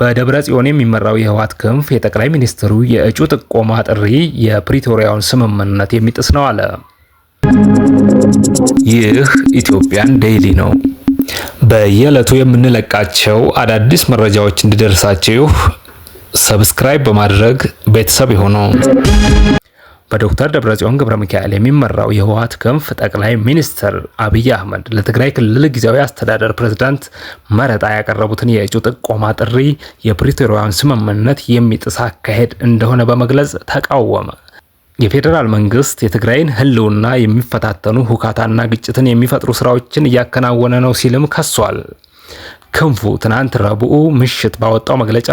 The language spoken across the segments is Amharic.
በደብረ ጽዮን የሚመራው የህወሓት ክንፍ የጠቅላይ ሚኒስትሩ የእጩ ጥቆማ ጥሪ የፕሪቶሪያውን ስምምነት የሚጥስ ነው አለ። ይህ ኢትዮጵያን ዴይሊ ነው። በየዕለቱ የምንለቃቸው አዳዲስ መረጃዎች እንዲደርሳችሁ subscribe በማድረግ ቤተሰብ ይሁኑ። በዶክተር ደብረጽዮን ገብረ ሚካኤል የሚመራው የህወሓት ክንፍ ጠቅላይ ሚኒስትር አብይ አህመድ ለትግራይ ክልል ጊዜያዊ አስተዳደር ፕሬዝዳንት መረጣ ያቀረቡትን የእጩ ጥቆማ ጥሪ የፕሪቶሪያውን ስምምነት የሚጥስ አካሄድ እንደሆነ በመግለጽ ተቃወመ። የፌዴራል መንግስት የትግራይን ህልውና የሚፈታተኑ ሁካታና ግጭትን የሚፈጥሩ ስራዎችን እያከናወነ ነው ሲልም ከሷል። ክንፉ ትናንት ረቡዕ ምሽት ባወጣው መግለጫ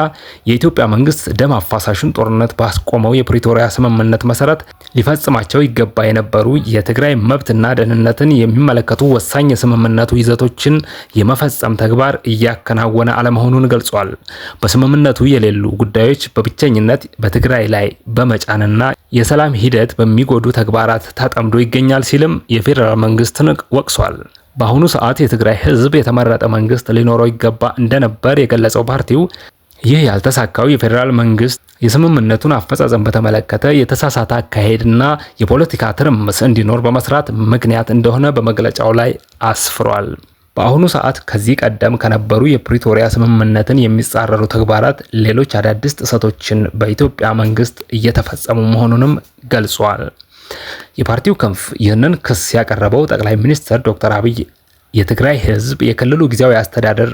የኢትዮጵያ መንግስት ደም አፋሳሹን ጦርነት ባስቆመው የፕሪቶሪያ ስምምነት መሰረት ሊፈጽማቸው ይገባ የነበሩ የትግራይ መብትና ደህንነትን የሚመለከቱ ወሳኝ የስምምነቱ ይዘቶችን የመፈጸም ተግባር እያከናወነ አለመሆኑን ገልጿል። በስምምነቱ የሌሉ ጉዳዮች በብቸኝነት በትግራይ ላይ በመጫንና የሰላም ሂደት በሚጎዱ ተግባራት ተጠምዶ ይገኛል ሲልም የፌዴራል መንግስትን ወቅሷል። በአሁኑ ሰዓት የትግራይ ህዝብ የተመረጠ መንግስት ሊኖረው ይገባ እንደነበር የገለጸው ፓርቲው፣ ይህ ያልተሳካው የፌዴራል መንግስት የስምምነቱን አፈጻጸም በተመለከተ የተሳሳተ አካሄድና የፖለቲካ ትርምስ እንዲኖር በመስራት ምክንያት እንደሆነ በመግለጫው ላይ አስፍሯል። በአሁኑ ሰዓት ከዚህ ቀደም ከነበሩ የፕሪቶሪያ ስምምነትን የሚጻረሩ ተግባራት ሌሎች አዳዲስ ጥሰቶችን በኢትዮጵያ መንግስት እየተፈጸሙ መሆኑንም ገልጿል። የፓርቲው ክንፍ ይህንን ክስ ያቀረበው ጠቅላይ ሚኒስትር ዶክተር አብይ የትግራይ ህዝብ የክልሉ ጊዜያዊ አስተዳደር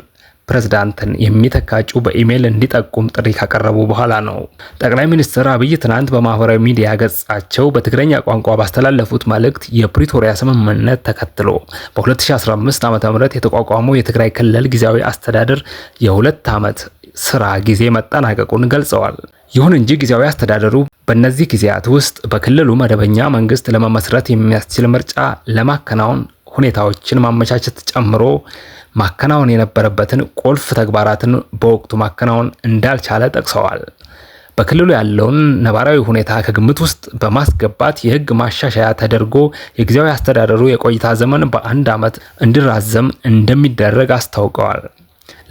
ፕሬዝዳንትን የሚተካ እጩ በኢሜይል እንዲጠቁም ጥሪ ካቀረቡ በኋላ ነው። ጠቅላይ ሚኒስትር አብይ ትናንት በማህበራዊ ሚዲያ ገጻቸው በትግረኛ ቋንቋ ባስተላለፉት መልእክት፣ የፕሪቶሪያ ስምምነት ተከትሎ በ2015 ዓ.ም የተቋቋመው የትግራይ ክልል ጊዜያዊ አስተዳደር የ2 ዓመት ስራ ጊዜ መጠናቀቁን ገልጸዋል። ይሁን እንጂ ጊዜያዊ አስተዳደሩ በእነዚህ ጊዜያት ውስጥ በክልሉ መደበኛ መንግስት ለመመስረት የሚያስችል ምርጫ ለማከናወን ሁኔታዎችን ማመቻቸት ጨምሮ ማከናወን የነበረበትን ቁልፍ ተግባራትን በወቅቱ ማከናወን እንዳልቻለ ጠቅሰዋል። በክልሉ ያለውን ነባራዊ ሁኔታ ከግምት ውስጥ በማስገባት የህግ ማሻሻያ ተደርጎ የጊዜያዊ አስተዳደሩ የቆይታ ዘመን በ1 ዓመት እንዲራዘም እንደሚደረግ አስታውቀዋል።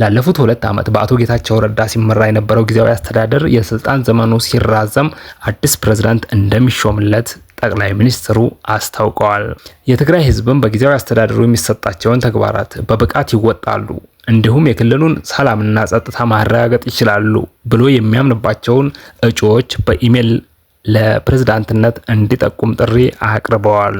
ላለፉት 2 ዓመት በአቶ ጌታቸው ረዳ ሲመራ የነበረው ጊዜያዊ አስተዳደር የስልጣን ዘመኑ ሲራዘም አዲስ ፕሬዝዳንት እንደሚሾምለት ጠቅላይ ሚኒስትሩ አስታውቀዋል። የትግራይ ህዝብም በጊዜያዊ አስተዳደሩ የሚሰጣቸውን ተግባራት በብቃት ይወጣሉ፣ እንዲሁም የክልሉን ሰላምና ጸጥታ ማረጋገጥ ይችላሉ ብሎ የሚያምንባቸውን እጩዎች በኢሜይል ለፕሬዝዳንትነት እንዲጠቁም ጥሪ አቅርበዋል።